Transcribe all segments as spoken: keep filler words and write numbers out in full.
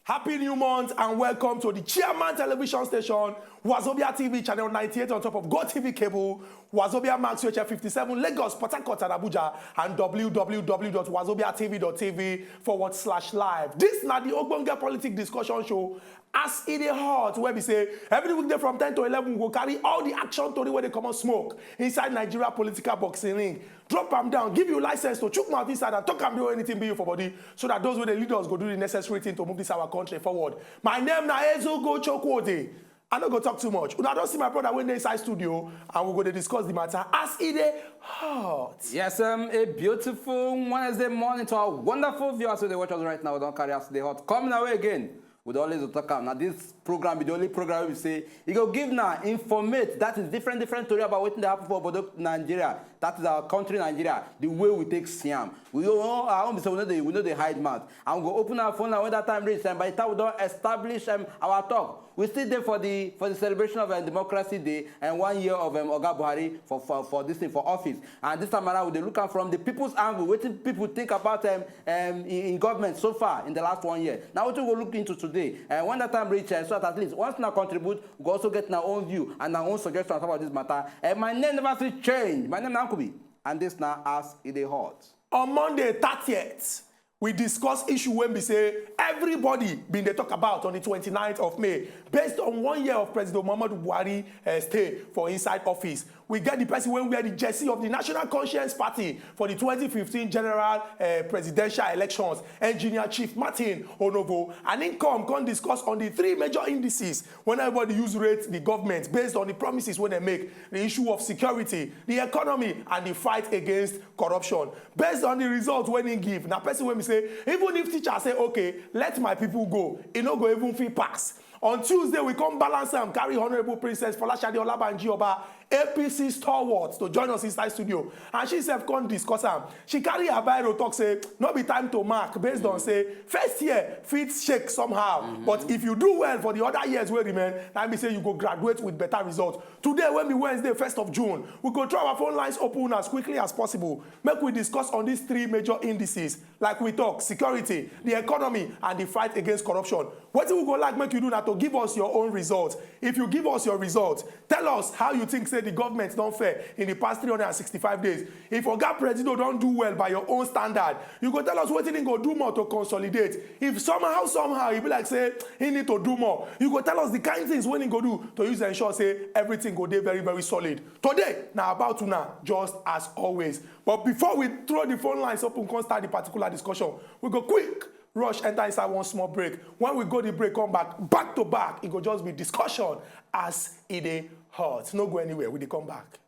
Happy New Month and welcome to the Chairman Television Station, Wazobia T V channel ninety-eight on top of Go T V cable, Wazobia Max U H F fifty-seven, Lagos, Port Harcourt and Abuja, and w w w dot wazobia t v dot t v forward slash live. This na the Ogbonge Politic Discussion Show. As e dey hot, where we say every weekday from ten to eleven, we go carry all the action tori wey dey comot smoke inside Nigeria political boxing ring. Drop am down, give you license to chook mouth inside and talk am do anything be you for body, so that those wey dey lead us go do the necessary thing to move this our country forward. My name na Ezugo Chukwudi. I no go talk too much. Una don see my brother wey dey inside studio, and we go dey discuss the matter as e dey hot. Yes, um, a beautiful Wednesday morning to our wonderful viewers who dey watch us right now. We don carry us the hot coming away again. We dey always dey talk am. Now this program be the only program we say e go give na informate, that is different different tori about wetin dey happen for obodo Nigeria. That is our country Nigeria, the way we take see am. We go our own be say we no dey we no dey hide mouth, and we go open our phone line when that time reach. And by the time we don establish um, our talk, we still dey for the for the celebration of um, Democracy Day and one year of um, Oga Buhari for, for for this thing for office. And this time around, we dey look am from the people's angle, wetin people think about um, um, in, in government so far in the last one year. Now wetin we go look into today, and when that time reach, uh, so that at least once una contribute, we go also get our own view and our own suggestion on top of this matter. And my name never still change. My name na Nkubi, and this na as e dey hot. On Monday thirtieth, we discuss issue wey be say everybody bin dey talk about on the twenty-ninth of May, based on one year of President Muhammadu Buhari uh, stay for inside office. We get the person wey wear the jersey of the National Conscience Party for the twenty fifteen general uh, presidential elections, Engineer Chief Martin Onovo, and im come come discuss on the three major indices when everybody use rate the government based on the promises wey dem make, the issue of security, the economy, and the fight against corruption. Based on the result wey im give, na person wey be say even if teacher say, "Okay, let my people go," e no go even fit pass. On Tuesday, we come balance am, carry Honourable Princess Folashade Olabanji Oba, A P C stalwart, to join us inside studio, and she sef come discuss am. She carry her biro talk say no be time to mark, based on say first year fit shake somehow, but if you do well for the other years wey remain, na be say you go graduate with better result. Today wey be Wednesday, first of June, we go throw our phone lines open as quickly as possible, make we discuss on these three major indices, like we talk, security, the economy, and the fight against corruption. Wetin we go like make you do na to give us your own result. If you give us your result, tell us how you think say the government don fare in the past three hundred and sixty-five days. If Oga Presido don do well by your own standard, you go tell us wetin he go do more to consolidate. If somehow somehow e be like say he need to do more, you go tell us the kind things wey he go do to use ensure say everything go dey very very solid. Today na about una, just as always. But before we throw the phone lines open come start the particular discussion, we go quick rush enter inside one small break. When we go the break, come back, back to back, e go just be discussion as e dey hot. No go anywhere, we dey come back.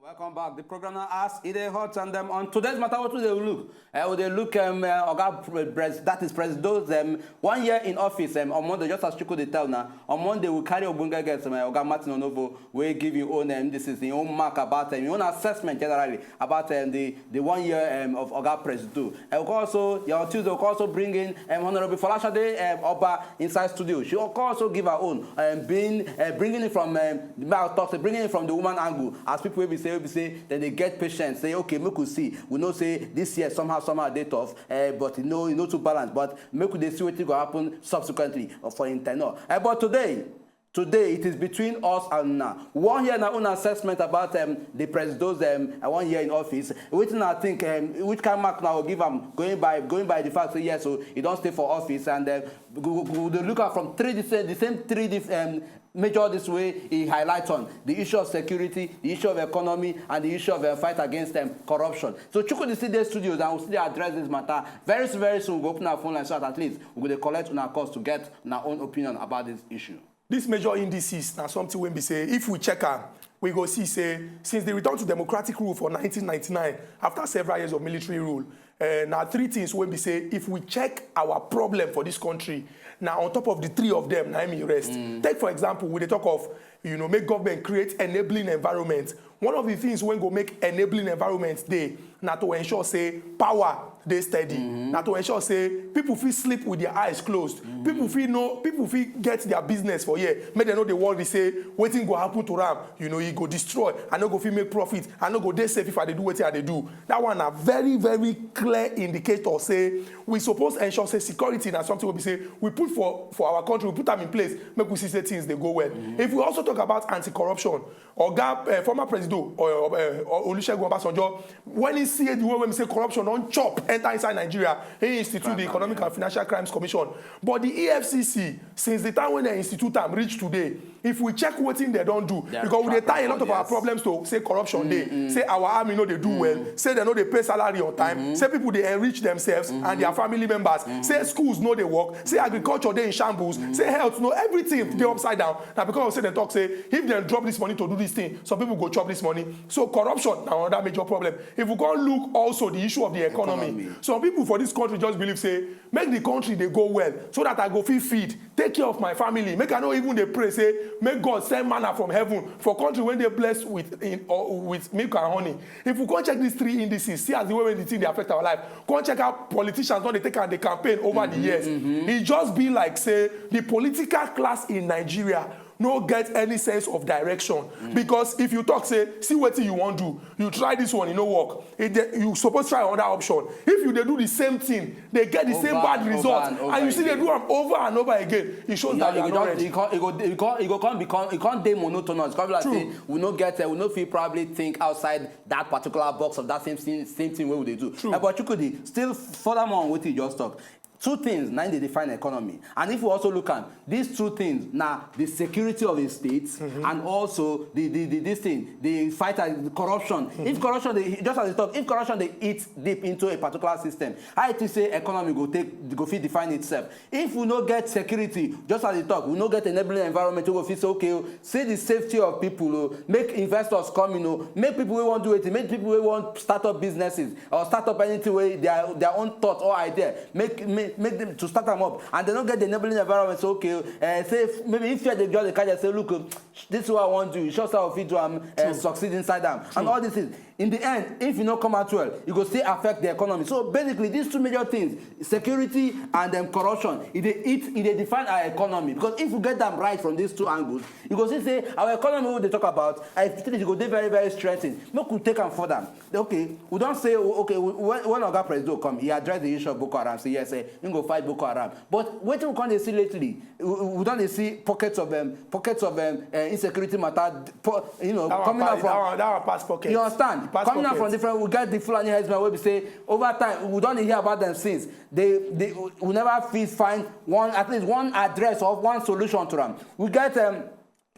Welcome back. The program now as e dey hot and um, on today's matter, what we dey look? Uh, we dey look um, uh, Oga Pre- Pres- that is Presido um, one year in office um, on Monday, just as Chuku dey tell now. On Monday, we carry Ogbonge guest, um, Oga Martin Onovo, wey give him own um, this is him own mark about um, him own assessment generally about um, the the one year um, of Oga Presido. And we go also yeah, on Tuesday, we go also bring in um, Honorable Folashade um, Oba inside studio. She go also give her own, um, being uh, bringing it from um, the male talk, say bringing it from the woman angle. As people will be say, will be say, then they get patience. Say, okay, make we see. We know say this year somehow somehow dey tough, uh, but you know, you know to balance. But make we dey see wetin go happen subsequently uh, for in tenure. Uh, but today, today it is between us and una. One year na una assessment about um, the presidos um, uh, one year in office. Wetin I think, um, which kind mark na go give am going by going by the fact say yes, so he don stay for office and um, we go- we go dey look am from three different the same three different um, major this way he highlight on the issue of security, the issue of economy, and the issue of uh, fight against um, corruption. So Chukwudi still dey studios and we still dey address this matter. Very soon, very soon we go open our phone line so that at least we go dey collect una calls to get una own opinion about this issue. These major indices na something wey be say if we check am, we go see say since the return to democratic rule for nineteen ninety-nine, after several years of military rule, Uh, na three things wey be say if we check our problem for this country, na on top of the three of them na im e rest. Take for example, we dey talk of, you know, make government create enabling environment. One of the things wey go make enabling environment dey na to ensure say power dey steady, na to ensure say people fit sleep with their eyes closed, people fit know, people fit get their business for here, make dem no dey worry say wetin go happen to am, you know, e go destroy, I no go fit make profit, I no go dey safe if I dey do wetin I dey do. That one na very, very clear indicator say we suppose ensure say security na something wey be say we put for for our country, we put am in place, make we see say things dey go well. If we also talk about anti-corruption, oga, uh, former president, uh, uh, Olusegun Obasanjo, when he see the way wey be say corruption don chop enter inside Nigeria, he institute the Economic and Financial Crimes Commission. But the E F C C, since the time when they institute am reach today, if we check wetin they don do, because we dey tie a lot of our problems to say corruption dey, say our army no dey do well, say they no dey pay salary on time, say people dey enrich themselves and their family members, say schools no dey work, say agriculture dey in shambles, say health no, everything dey upside down. Na because of say dem talk say if dem drop this money to do this thing, some people go chop this money. So corruption na another major problem. If we come look also the issue of the economy, some people for this country just believe say make the country dey go well so that I go fit feed, take care of my family, make I no even dey pray say make God send manna from heaven for country wey dey blessed with in, or with milk and honey. If we come check these three indices, see as the way wey the thing dey affect our life. Come check how politicians don dey take am dey campaign over the years. E just be like say the political class in Nigeria no get any sense of direction, because if you talk say see wetin you wan do, you try this one, e no work, e dey, you suppose try another option. If you dey do the same thing, dey get the same bad result, and you still dey do am over and over again, e shows that you are not ready. E go e go e go come become e come dey monotonous, come be like say we no get, uh, we no fit probably think outside that particular box of that same thing, same thing wey we dey do. True. Uh, but Chukwudi, still furthermore on wetin you just talk, two things na im dey define economy. And if we also look am, these two things na the security of a state and also the the the this thing, the fight and the corruption. If corruption dey, just as you talk, if corruption dey eat deep into a particular system, how you think say economy go take go fit define itself? If we no get security, just as you talk, we no get enabling environment wey go fit say okay o, see the safety of people o, make investors come in o, make people wey wan do wetin, make people wey wan start up businesses or start up anything wey their their own thought or idea, make make make them to start am up, and they no get the enabling environment. So okay, uh, say if, maybe if fear dey just dey catch them, say look, uh, this is what I wan do, you sure say I fit do am, uh, succeed inside am, and all these things. In the end, if e no come out well, e go still affect the economy. So basically, these two major things, security and um, corruption, e dey eat, e dey define our economy. Because if we get them right from these two angles, you go see say our economy wey we dey talk about, I think e go dey very, very strengthened. Make we take am further. Okay, we don say, okay, we, when, when Oga Presido come, he address the issue of Boko Haram, say yes, eh, he go fight Boko Haram. But wetin we come dey see lately, we, we don dey see pockets of um, pockets of um, uh, insecurity matter, po, you know, that coming out from that one, that one pass pocket. You understand? Coming out from different, we get the Fulani herdsmen wey be say over time we don dey hear about them since. They, they, we never fit find one, at least one address or one solution to am. We get um,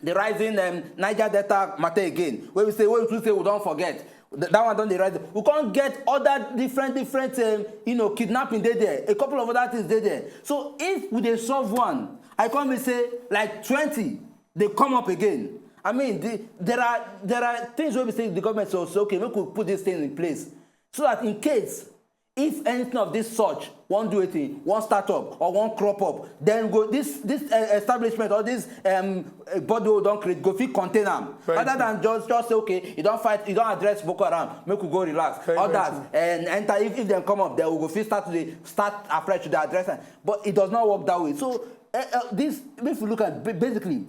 the rising um, Niger Delta matter again, wey we say, wey we say we don forget. Th- that one don dey rise. We come get other different, different, um, you know, kidnapping dey there. A couple of other things dey there. So if we dey solve one, I come be say like twenty dey come up again. I mean, the, there are there are things wey we say the government say, okay, make we put this thing in place so that in case if anything of this sort wan do wetin, wan start up or wan crop up, then go this this uh, establishment or this um, uh, body wey we don create go fit contain am. Very true. Rather than just just say okay, you don fight, you don address Boko Haram, make we go relax. Very, very true. Others and enter, if, if dem come up, then we go fit start to dey start afresh to dey address am. But it does not work that way. So uh, uh, this, if you look at ba- basically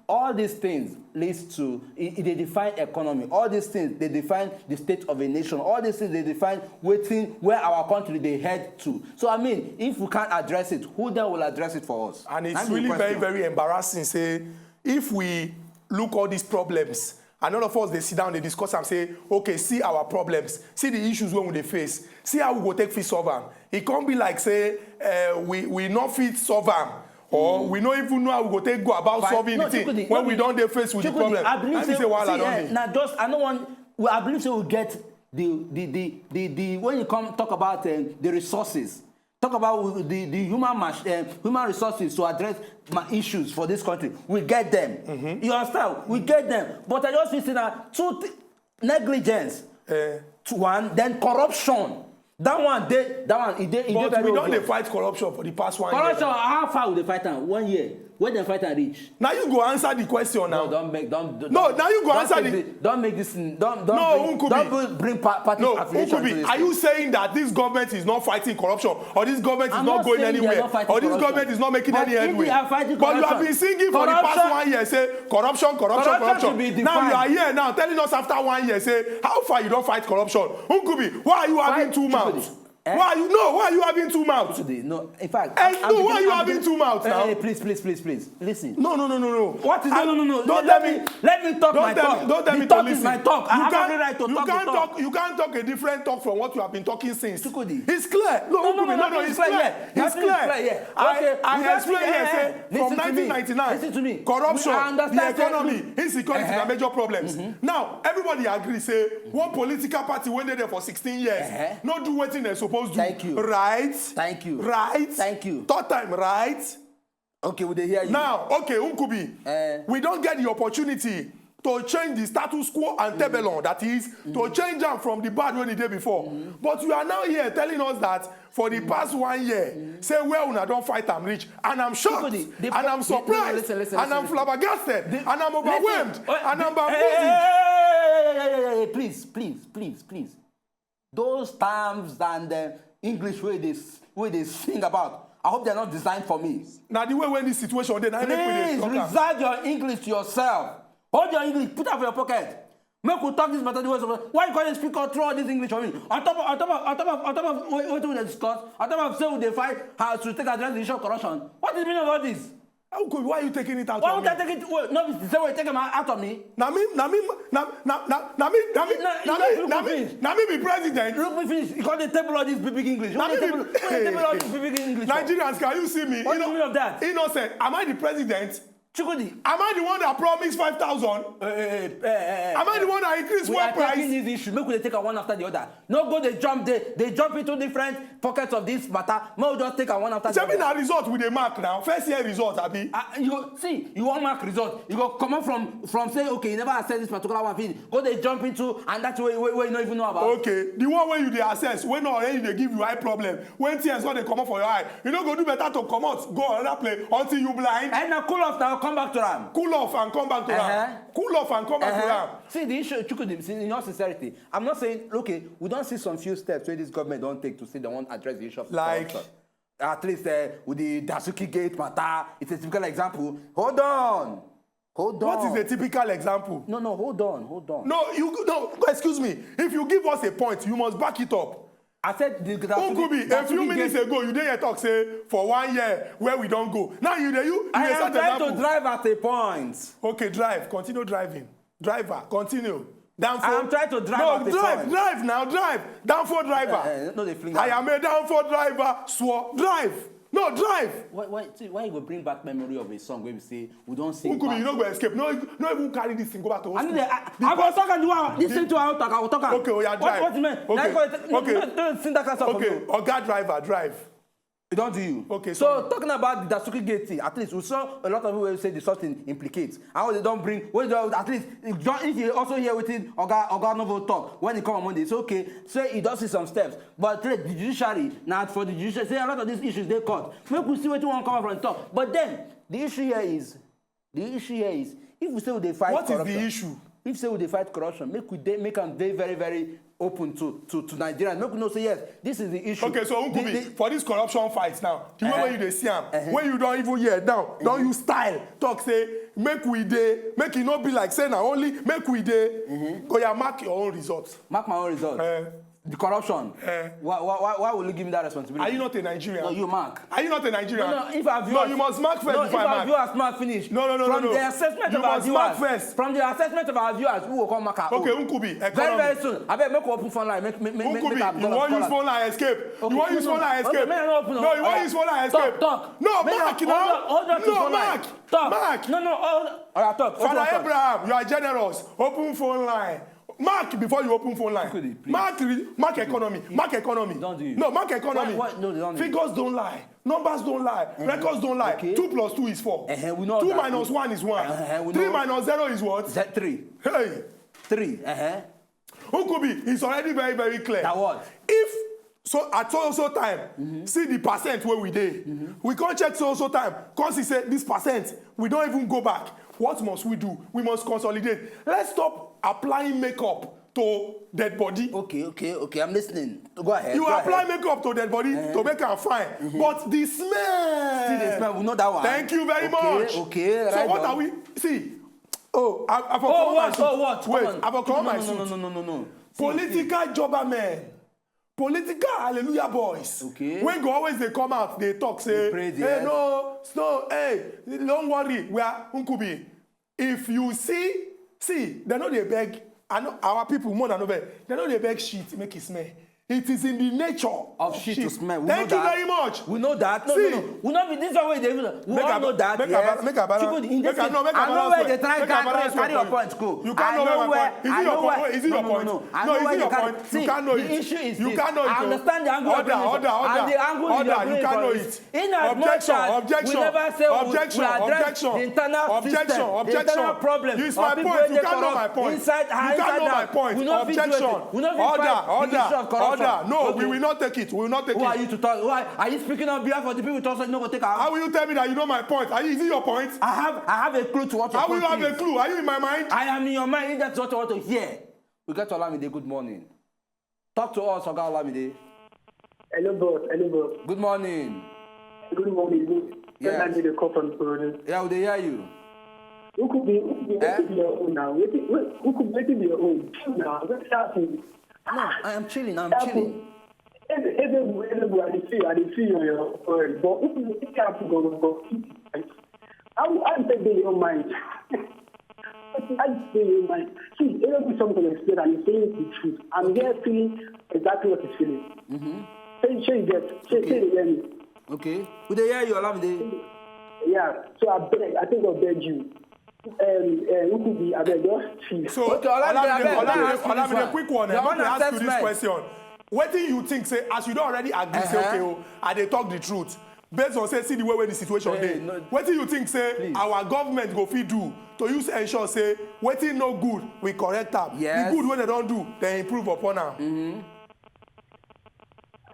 all these things leads to e e dey define economy. All these things dey define the state of a nation. All these things dey define wetin where our country dey head to. So I mean, if we can't address it, who then will address it for us? And it's really very, very embarrassing say if we look all these problems and all of us dey sit down dey discuss am say okay, see our problems, see the issues wey we dey face, see how we go take fit solve am, e come be like say uh, we we no fit solve am, or we no even know how we go take go about solving the thing when we don dey faced with the problem. I believe say wahala don dey. Na just I no wan. I believe say we get the the the the the when you come talk about um, the resources, talk about the the human mach um, human resources to address ma issues for this country. We get them. You understand? We get them. But I just feel say na two th negligence. To one, then corruption. That one dey, that one e dey, e dey But very we don dey obvious. Fight corruption for the past one year. Corruption, how far we dey fight am? One year. Where dem fight am reach? Na you go answer the question now. No, don't make, don't, don't, No, now you go don't answer make the- the, don't make this thing. Don't, don't No, bring, Nkubi. Don't bring, bring pa- party No, affiliation to Nkubi, this are thing. You saying that this government is not fighting corruption, or this government is I'm not not going saying they are anywhere, not fighting or this corruption. Government is not making But any if headway? they are fighting But you have corruption, been singing for the corruption- past one year, say corruption, corruption, Corruption corruption. should be Now you are defined. Here now telling us after one year, say how far you don fight corruption. Nkubi, why are you having Why- two Chukwudi, mouths? eh? Why you no? Why are you having two mouths? Today, no. In fact, Eh, I'm, no, I'm why beginning- you I'm having beginning- two mouths now? Eh, please, please, please, please, listen. No, no, no, no, no. What is I- no, no, no, no? Don't let tell me me. Let me talk Don't my tell talk. me. Don't tell The me talk to is listen. my talk. I You have can't- every right to You talk the can't talk. talk. You can't talk a different talk from what you have been talking since. Chukwudi. It's clear. No, No, no, Nkubi, no, no, no, it's it's clear, clear. yeah. It's Nothing is clear. clear, yeah. I, Okay, I we don't explained see- here, eh, say eh, from listen to me. nineteen ninety-nine, Listen to me. corruption, We understand the say- economy, insecurity, Uh-huh. na major problems. Now everybody agree say one political party wey dey there for sixteen years Uh-huh. No do wetin dem suppose do. Thank you. Right. Thank you. Right. Thank you. Third time, right. Okay, we dey hear you. Now, okay, Nkubi, Eh. We don get the opportunity to change the status quo and tabelon, that is, to change am from the bad wey e dey before. But you are now here telling us that for the past one year, say where una don fight am reach, and I'm shocked, Chukwudi, the- and I'm the- surprised, listen, listen, and I'm listen. Flabbergasted, and I'm overwhelmed, Listen, oh, and I'm the- bamboozled. Hey, hey, hey, hey, hey, hey, hey, please, please, please, please. Those terms and the English wey dey s- wey dey sing about, I hope they're not designed for me. Na the way wey this situation dey, na im make we dey Please talk am. Reserve your English to yourself. Hold your English, put am for your pocket. Make we talk this matter the way suppose. Why you come dey speak all through all this English for me? On top of, on top of, on top of, on top of wait, wetin we dey discuss, on top of say we dey fight how to take address the issue of corruption. What is the meaning of all this? How could, why are you taking it out Why on would me? I take it? Wait, no, be the same way you take am out of me. Na me, na me, na na na na me, na me, No, na you me, look na me me, finish. na me be president. Look me finish. You come dey table all this big big English. Na Who dey me table, be- who dey table all this big big English? For? Nigerians, can you see me? What is the Inno- meaning of that? Innocent. Am I the president? Chukwudi. Am I the one that promised five thousand? Eh, eh, eh, eh, eh. Am I the one that increased We fuel are taking price? This issue. Make we dey take am one after the other. No go dey jump dey dey jump into different pockets of this matter. Make we just take am one after the Shebi other. Na result we dey mark now. First year result, abi? Ah, you go see, you wan mark result, you go comot from from say okay, you never assess this particular one finish, go dey jump into and that way wey wey you no even know about. Okay, the one wey you dey assess, wey no already dey give you eye problem, when tears don dey comot for your eye, you no go do better to comot go another place until you blind. And na cool off now, come back to am. Cool off and come back to Uh-huh. am. Cool off and come back to Uh-huh. am. See the issue, Chukwudi, see, in all sincerity, I'm not saying, okay, we don see some few steps wey this government don take to say they wan address the issue of Like? Corruption. At least uh, with the Dasuki Gate matter, it's a typical example. Hold on. Hold on. What is a typical example? No, no, hold on, hold on. No, you no. Excuse me. If you give us a point, you must back it up. I said the Dasuki Nkubi, a few Dasuki minutes Gate- ago, you dey here talk say for one year where we don go. Now you dey you you I dey am set trying to example. Drive at a point. Okay, drive. Continue driving. Driver, continue. Downfall. I am trying to drive No, at a drive, point. Drive now, drive. Downfall driver. Eh, eh, no, they fling I am. Am a downfall driver. Swore. Drive. No, drive. Why, why, see, why you go bring back memory of a song where we say we don't sing? Nkubi, you no go escape. No, no even carry this thing go back to I hospital. mean, I, I, I go talk and do am. Listen to how talk. I will talk am. Okay, oya, What, drive. What you mean? Okay, Like, okay. No, no, no, sing that kind of song for Okay, me. Oga driver, drive. E don do you. Okay, So sorry. Talking about the Dasuki Gate thing, at least we saw a lot of people wey say the something implicate. And what they don bring, wey don at least if John, if you also hear wetin Oga Oga Novo talk when he come on Monday, it's okay. Say he don see some steps, but the judiciary na for the judiciary. Say a lot of these issues dey court. Make we see wetin wan come out from the top. But then the issue here is, the issue here is, if we say we dey fight What is corruption, the issue? If say we dey fight corruption, make we dey make am dey very very open to to to Nigerians. Make we know say yes, this is the issue. Okay, so The- Nkubi, the- for this corruption fight now, the Uh-huh. way wey you dey see am, Uh-huh. When you don even hear now, don you style talk say make we dey, make e no be like say na only make we dey. Oya, mark your own result. Mark my own result. Eh. The corruption. Eh. Why, why, why, why will you give me that responsibility? Are you not a Nigerian? No, you mark. Are you not a Nigerian? No, no, if our viewers, No, you must mark first No, before if I our mark. Viewers mark finish. No, no, no, From no, no. the assessment You of our must viewers, mark first. From the assessment of our viewers, who will come mark our Okay, own? Nkubi, Very, economy. Very soon. I beg make we open phone line. Make, make, make, make Nkubi, our you callers wan use call us. Phone line escape. Okay, You wan use okay. Phone line Okay, escape. make I no open. No, you wan Oya, use phone line talk, escape. Talk. No, Make I mark hold now. on, hold on to No, phone line. mark. Talk. Mark. No, no, hold on. Oya, talk. What you Father want talk? Abraham, you are generous. Open phone line. Mark before you open phone line. Quickly, please. Mark, re- mark economy. Mark economy. Don't do it. No, mark economy. Why, why, no, don't do it. Figures don't lie. Numbers don't lie. Records don't lie. Okay. Two plus two is four. Uh-huh, we know Two that. minus one is what? Uh-huh, we Three know. Minus zero is what? Is that three? Hey. Three. Uh-huh. Nkubi, it's already very, very clear. That what? If So at so so time, see the percent where we dey. We can't check so so time. Cause he said this percent, we don't even go back. What must we do? We must consolidate. Let's stop applying makeup to dead body. Okay, okay, okay. I'm listening. Go ahead. You go apply ahead. Makeup to dead body to make am fine, but the smell. See the smell. We know that one. Thank you very okay, much. Okay. So Right what on. Are we? See. Oh, I, I for Oh, come what? My suit. Oh, what? Wait, Come on. I for come no, my no, suit. No, no, no, no, no. See, Political jobbermen, political hallelujah boys. Okay. When go always they come out, they talk say, praise, hey yes. No, no, hey, don't worry, we are Nkubi. If you see, see, they know they beg. I know our people more than over. They know they beg shit make it smell. It is in the nature Of shit to smell. We Thank know you that. Very much. We know that. No, See, no, no. We know this is the way they will. We Make all a- know that. make a Yes. ba- make a balance- People in this make a- thing, no, make a I know balance where way. They try Make a carry balance carry way. Your point go. You can't I know know my where. Point. Is I it your know where. Point? Is it No, your no, Point? no, no. I No, know is where it you your carry. Point? See, You can't know the it. issue is You this. can't know it. I understand the angle. Order, You're bringing order, from, order. And the angle Order, you're you bringing can't from know is it. In as much Objection, as objection, we never say objection, we, we address objection, the internal objection, system, objection. the internal problem It's of my people point. wey You dey can't know my corrupt Point. Inside, You inside can't know my that, Point. We no fit do Objection. it. We no fit Order, fight the order, issue of corruption. Order. No, we Okay. Will not take it. We will not take Who it. Are you to talk? Why are you speaking on behalf of the people who talk so you no go take am? How will you tell me that you know my point? Are you, is it your point? I have, I have a clue to what your How will you point have a is. Clue? Are you in my mind? I am in your mind. If that's what you want to hear, we get Olamide. Good morning. Talk to us, Oga Olamide. Hello, boss. Hello, boss. Good morning. Good morning. Good. Yes. Tell me the call from Ikorodu. Yeah, we dey hear you. Who could be, who could be, Eh? Who could be your own now? Who could, who could, who could be your own? Chill now. What's happening? No, I am chilling. I'm Happen. Chilling. Every, every, every, I dey see, I dey see you on your forehead. But who could, who could happen go, go, go? How, how you take dey your mind? How you take dey your mind? See, every something explain and you saying the truth. I'm here feeling exactly what he's feeling. Mm-hmm. Say, say you get, say, say you hear me. Okay. We dey hear you, Olamide. Yeah. So I beg, I think I beg you. Um, uh, who could be? I beg just chill. So Okay, Olamide, Olamide, abeg, let me Olamide, ask you this Olamide, one. Quick one. Eh? Your Make own I ask you this assessment. Question. Wetin you think say as you don already agree say Uh-huh. Okay, oh, I dey talk the truth. Based on say see the way wey the situation Hey, dey. No. Wetin you think say Please. Our government go fit do to use ensure say wetin no good we correct am. Yes. The good wey dem don do dem improve upon am. Mm-hmm.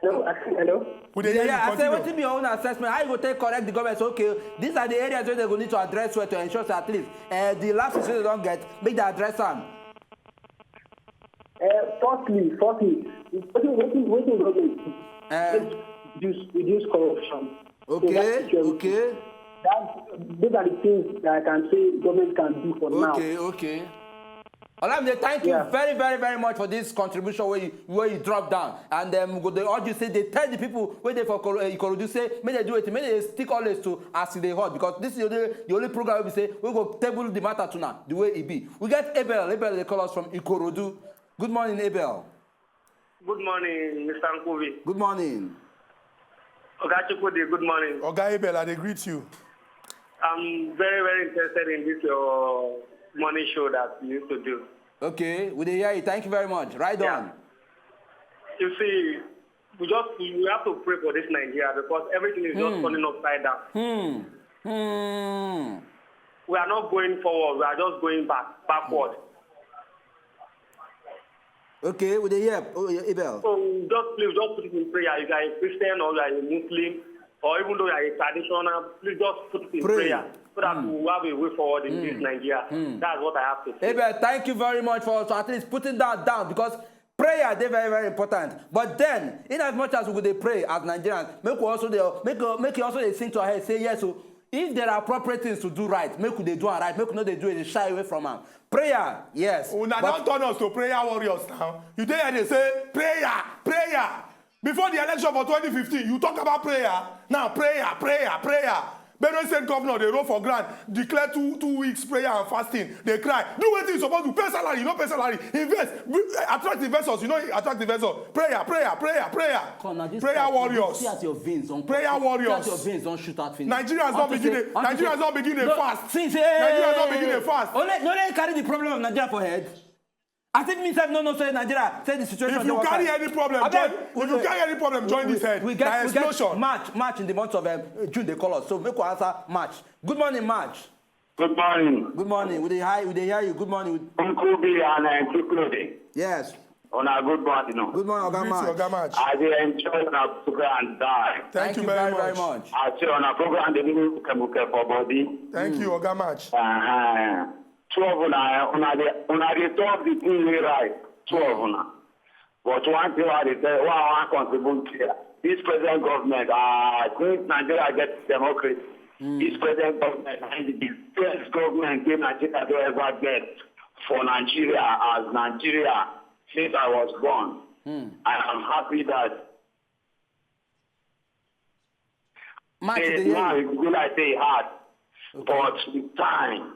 Hello, I think, hello. We dey hear Yeah, you. I say Continue. Wetin be your own assessment? How you go take correct the government? Say, okay, these are the areas wey they go need to address well to ensure say at least uh, the lapses wey they don get, make they address am. Uh, firstly, firstly, wetin wetin wetin government do? Eh. Let's reduce reduce corruption. Okay, Provide security. Okay. That those are the things that I can say government can do for now. Okay, okay. Olamide, thank you Yeah. Very, very, very much for this contribution where you where you drop down, and um, we go dey urge you say they tell the people wey dey for Koro- uh, Ikorodu say make they do it, make they stick always to as e dey hot because this is the only, the only program wey be say we go table the matter to now the way e be. We get Abel, Abel dey call us from Ikorodu. Good morning, Abel. Good morning, Mister Nkubi. Good morning. Oga Chukwudi, good morning. Oga Abel, I dey greet you. I'm very, very interested in this your morning show that you used to do. Okay, we dey hear you. Thank you very much. Right Yeah. On. You see, we just we have to pray for this Nigeria because everything is just Hmm. Turning upside down. Hmm. Hmm. We are not going forward. We are just going back, backward. Okay, we dey hear. Oh, yeah, Abel. So just please, just put it in prayer. If you are a Christian or you are a Muslim, or even though you are a traditional, please just put it in Pray. Prayer so that we will have a way forward in this Nigeria. That's what I have to say. Abel, thank you very much for also at least putting that down because prayer dey very, very important. But then, in as much as we go dey pray as Nigerians, make we also dey make we- make you also dey sing to our head say yes. So if there are appropriate things to do right, make we dey do am right. Make we no dey do it dey shy away from am. Prayer, yes. Una But- don turn us to prayer warriors now. You dey here dey say prayer, prayer. Before the election for twenty fifteen, you talk about prayer. Now prayer, prayer, prayer. Benue State governor dey roll for ground, declare two two weeks prayer and fasting. Dey cry. Do wetin you suppose do. Pay salary, you no pay salary. Invest, attract investors, you no attract investors. Prayer, prayer, prayer, prayer. Come now, this Prayer guy, warriors. See as your veins don Prayer come. warriors. See as your veins don shoot out finish. Nigerians don Unto begin say- dey- unto Nigerians say- don begin dey No, fast. See say Nigerians don begin dey fast. Only, no, only carry the problem of Nigeria for head. As if me sef no know say Nigeria say the situation If dey you work carry out. Any problem, Abeg, join, if you we- carry any problem, join we- this head. We get, Na we get explosion. March, March in the month of um, June they call us. So make we answer March. Good morning, March. Good morning. Good morning. We dey hi, we dey hear you. Good morning. Uncle B and uh, Uncle Claude. Yes. Una good morning. Good morning, Oga Greet you, March. Oga March. I dey enjoy una program die. Thank you very much. I say una program dey give me mukemuke for body. Thank you, Oga March. Uh-huh. Two of una, eh, una dey, una dey talk the thing wey right. Two of una. But one thing I dey tell, what I wan contribute here, this present government, uh, since Nigeria get democracy, this present government na the best government wey Nigeria don ever get for Nigeria as Nigeria since I was born. I am happy that March, say dey hear now you. It go like say e hard, but with time,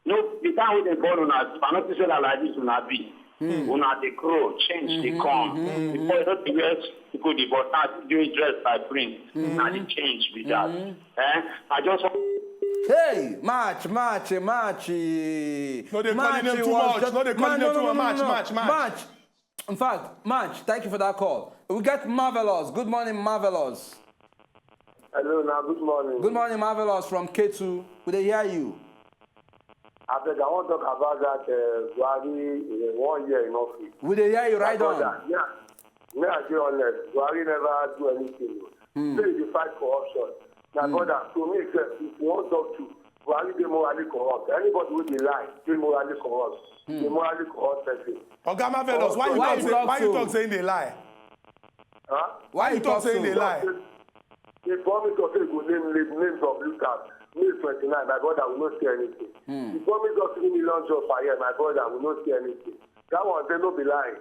no, the time wey dem born una, I no think say na like this una be. Una dey grow, change dey come. Before you know the rest, people dey, but now you dey dress like prince. Na the change be that. Eh? I just want Hey, March, March, eh, March. Eh. No dey call him name too much. No dey call him name too much. March, March, March. In fact, March, thank you for that call. We get Marvelous. Good morning, Marvelous. Hello, now, good morning. Good morning, Marvelous from K two. We dey hear you. I beg, I wan talk about that, uh, Buhari, uh, one year in office. We dey hear you, right on. My brother, yeah. Me, I dey honest. Buhari never do anything. Say he dey fight corruption. My brother, to me, sef, if you wan talk to Buhari, dey morally corrupt. Anybody wey dey lie, dey morally corrupt. Dey morally corrupt person. Oga Marvelous, why you talk say, why you talk say he dey lie? Huh? Why you talk say he dey lie? He promise us say he go name, name, name some leaders. May twenty-nine, my brother, we no see anything. He promise us three million jobs per year, my brother, we no see anything. That one, they no be lie.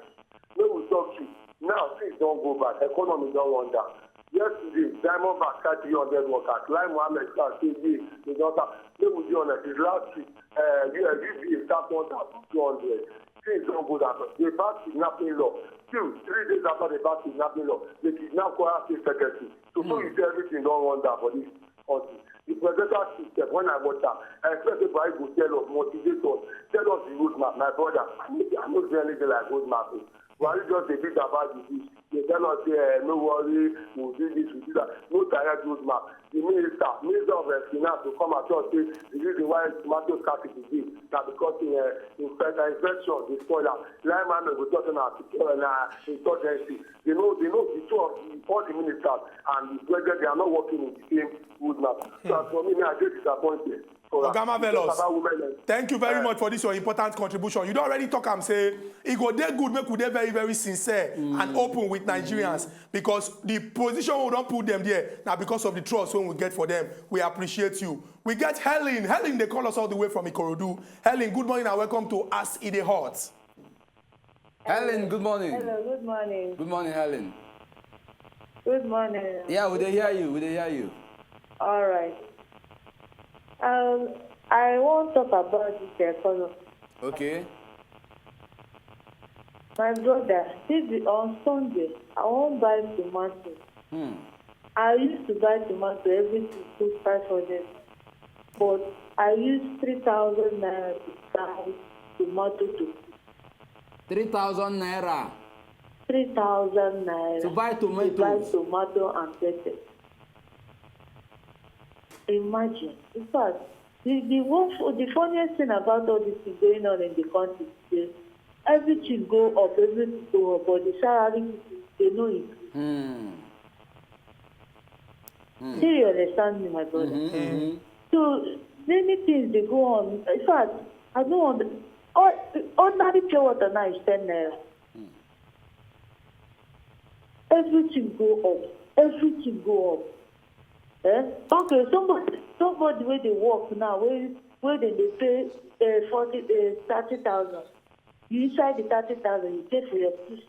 No, we talk you. Now, things don go bad. Economy don run down. Yesterday, Diamond Bank carry three hundred workers. Lai Mohammed start say, yeah, they don start. Make we dey honest, the last week, uh, U B A start one thousand two hundred. Things don go down. The bad kidnapping law. Still, three days after the bad kidnapping law, they kidnap Kwara State Secretary. So, so you say everything don run down for this country. The presidential system, when I watch am, I expect say Buhari go tell us, motivate us, tell us the roadmap. My brother, I no, I no see anything like roadmap. Buhari just dey beat about the bush. They tell us say, eh, no worry, we do this, we do that. No direct roadmap. The minister, minister of, eh, finance, go come and talk say the reason why tomato scarcity dey na because, eh, infect-, infection dey spoil am. Lai Mohammed go talk say na, na insurgency. They know, they know the two of the, all the ministers and the president, they are not working in the same roadmap. So as for me, me, I dey disappointed. Oga Marvelous, thank you very much for this your important contribution. You don already talk am say e go dey good make we dey very, very sincere and open with Nigerians, because the position we don put them there na because of the trust wey we get for them. We appreciate you. We get Helen. Helen dey call us all the way from Ikorodu. Helen, good morning and welcome to As E Dey Hot. Helen, good morning. Hello, good morning. Good morning, Helen. Good morning. Yeah, we dey hear you. We dey hear you. All right. Um, I wan talk about this economy. Okay. My brother, this is on Sunday. I wan buy tomato. Hmm. I used to buy tomato, everything cost five hundred, but I use three thousand naira to buy tomato to cook. Three thousand naira. Three thousand naira. To buy tomatoes. To buy tomato and pepper. Imagine. In fact, the, the, one, the funniest thing about all this thing going on in the country is say everything go up, everything go up, but the salary, they no increase. Hmm. Hmm. Do you understand me, my brother? Mm-hmm, mm-hmm. So many things dey go on. In fact, I don't want, or-, ordinary pure water now is ten naira. Hmm. Everything go up. Everything go up. Eh? Okay, somebody, somebody wey dey work now, wey, wey dem dey pay, eh, forty, eh, thirty thousand. You inside the thirty thousand, you pay for your food,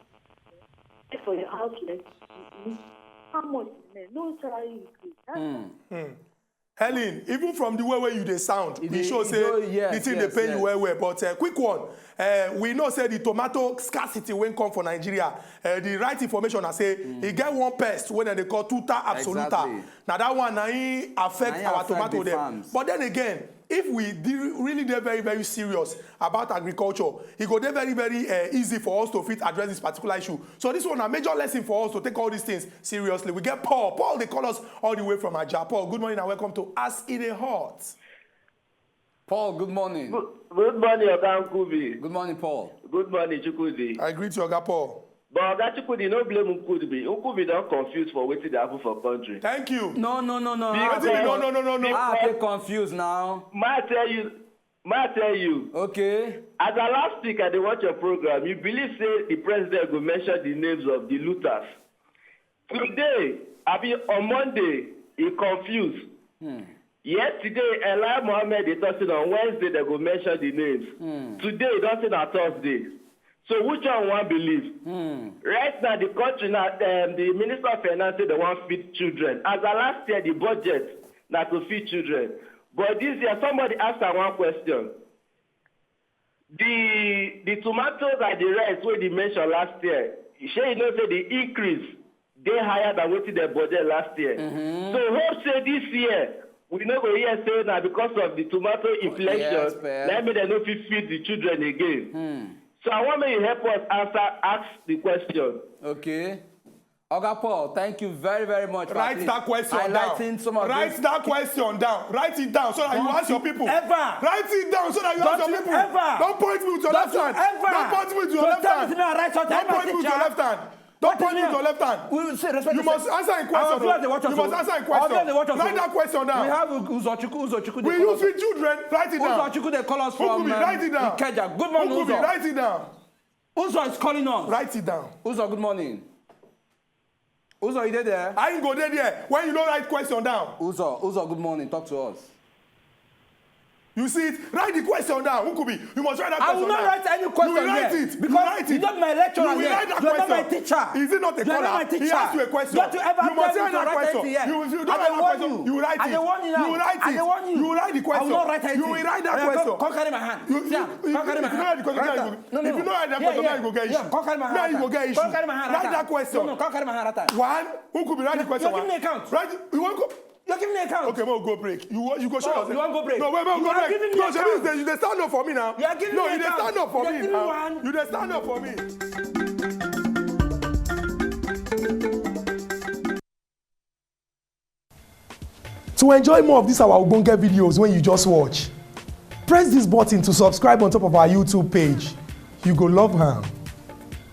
pay for your house rent. You, you, how much remain? No salary increase. That's Hmm. Hmm. Helen, even from the way where you dey sound, e dey show say the thing dey pain you well well. But, uh, quick one, uh, we know say the tomato scarcity wey come for Nigeria, uh, the right information na say e get one pest wey dem dey call tuta absoluta. Exactly. Na that one na im affect our tomato dem. But then again, if we dey, really dey very, very serious about agriculture, e go dey very, very, uh, easy for us to fit address this particular issue. So this one na major lesson for us to take all these things seriously. We get Paul. Paul dey call us all the way from Ajah. Paul, good morning and welcome to As E Dey Hot. Paul, good morning. Good morning, Oga Nkubi. Good morning, Paul. Good morning, Chukwudi. I greet you, Oga Paul. But Oga Chukwudi, no blame Nkubi. Nkubi don confuse for wetin dey happen for country. Thank you. No, no, no, no. Wetin Wetin be no, no, no, no, no? Ah, take confused now. Ma tell you, ma tell you. Okay. As I last week, I dey watch your program. You believe say the president go mention the names of the looters. Today, abi on Monday, he confuse. Yesterday, Elijah Mohammed dey talk say na on Wednesday dem go mention the names. Today, e don say na Thursday. So which one we wan believe? Right now, the country now, um, the minister of finance say dem wan feed children. As of last year, the budget na to feed children. But this year, somebody ask am one question. The the tomatoes and the rice wey dey mention last year, shey you know say the increase dey higher than wetin dem budget last year? So hope say this year we no go hear say na because of the tomato inflation Yes, man. na make dem no fit feed the children again. So I wan make you help us answer, ask the question. Okay. Oga Paul, thank you very, very much for Write at least that question highlighting down. some of Write these. That question down. Write it down so that you Don't ask your you people. Ever. Write it down so that you Don't ask your you people. Ever. Don't point me with your Don't left you hand. Ever. Don't point me with your So left tell hand. Me say I write something. Don't point me with your left hand. Don't point me with your left hand. We say respect. You must answer a question. Our viewers dey watch us. You must answer a Our viewers dey watch question. us. Write that question down. We have Uzochukwu. Uzochukwu dey Will you call us. feed children? Write it down. Uzochukwu dey call us from Nkubi, um, write it down. Ikeja. Good morning, Nkubi, Uzo. Write it down. Uzo is calling us. Write it down. Uzo, good morning. Uzo, you dey there? I ain't go there there. When you don't write question down. Uzo, Uzo, good morning. Talk to us. You see it? Write the question down. Nkubi, you must write that I question will not down. Write any question You will write here it. You because will write you it. Not my lecturer You will here. write that You are question. Not my teacher. Is it not a You are caller? Not my teacher. He asked you a question. Don't you ever You must tell me write to that write question. Anything here. You, if you I don't dey write that warn question, you. You write I it. dey warn you now. You write it. I dey warn you. You will write that I will question. not write anything. You will write that Oya, question. Come, come carry my hand. You, See am, you, come carry my if you hand. don't write the question, Write now am. you go, No, no, if you no. don't write that Yeah, question, now yeah, you go get yeah, issue. Come carry my hand. Now you Write go am. Get issue. Come carry my hand. Write Write that am. question. No, no, come carry my hand. One, Write am. Nkubi, write the question. You give me account. Write. You want go? You give me account. Okay, we'll go break. You wa- you go show Oh, yourself. You want go break? No, wait, wait, You go are break. Giving me No, account. Shebi, you dey stand up for me now. You are giving No, me you dey account. Stand up for You are me giving now. One. You dey stand up for me. To enjoy more of these our ogbonge videos when you just watch, press this button to subscribe on top of our YouTube page. You go love am.